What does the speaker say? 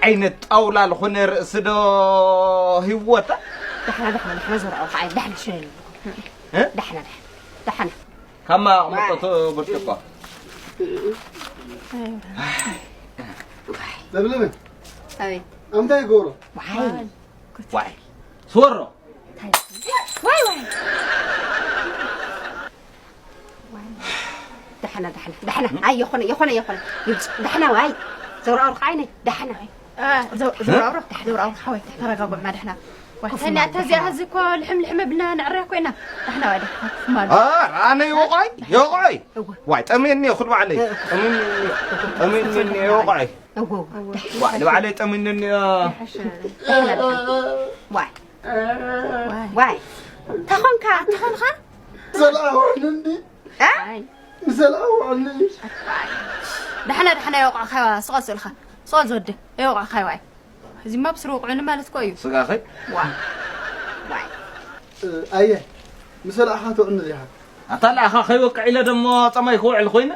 ዓይነት ጣውላ ዝኾነ ርእሲ ዶ ሂወታ? ዳሕና ዳሕና ዳሕና ዘርዖ ከዓይ ዳሕና ሽለል እ? ዳሕና ዳሕና ዳሕና ካማ ኣቕምጦ ብርጭቆ። ለምለመ ኣቤት ኣምታይ ይገብሮ ዋይ ዋይ ስወሮ። ዋይ ዋይ ዳሕና ዳሕና ዳሕና ኣይ የኾነ የኾነ የኾነ ይብጽ ዳሕና ዋይ ዘውራውር ከዓይነ ዳሕና ዘውራውሮ ዘውራውሮ ሓወይ ተረጋጉዕና ዳሕና ተኒያ ተዚኣ እዚ እኮ ልሕም ልሕም ብልና ንዕረ ኮይና ዳሕና ዋይ ዳሕና ማሉ ኣነ ይወቋይ ይወቋይ እወ ዋይ ጠሜኒ ኩል ባዕለይ ጠሜኒ ጠሜኒ ይወቋይ እወ ዋይ ንባዕለይ ጠሜኒ ዳሕና ዳሕና ዋይ ዋይ ተኾንካ ተኾንካ ሰላም እንዲ እ ሰላም እንዲ ዳሕና ዳሕና የወቃዕካ ስቐል ስእልኻ ስቐል ዝወደ የወቃዕካ ዋይ እዚማ ብስሩ ውቅዑኒ ማለት እኮ እዩ ስጋኸይ ዋይ ዋይ ኣየ ምሰላእኻ ትዕኑ ዲኻ ኣታ ለኣኻ ከይወቅዕ ኢለ ደሞ ጸማይ ክውዕል ኮይነ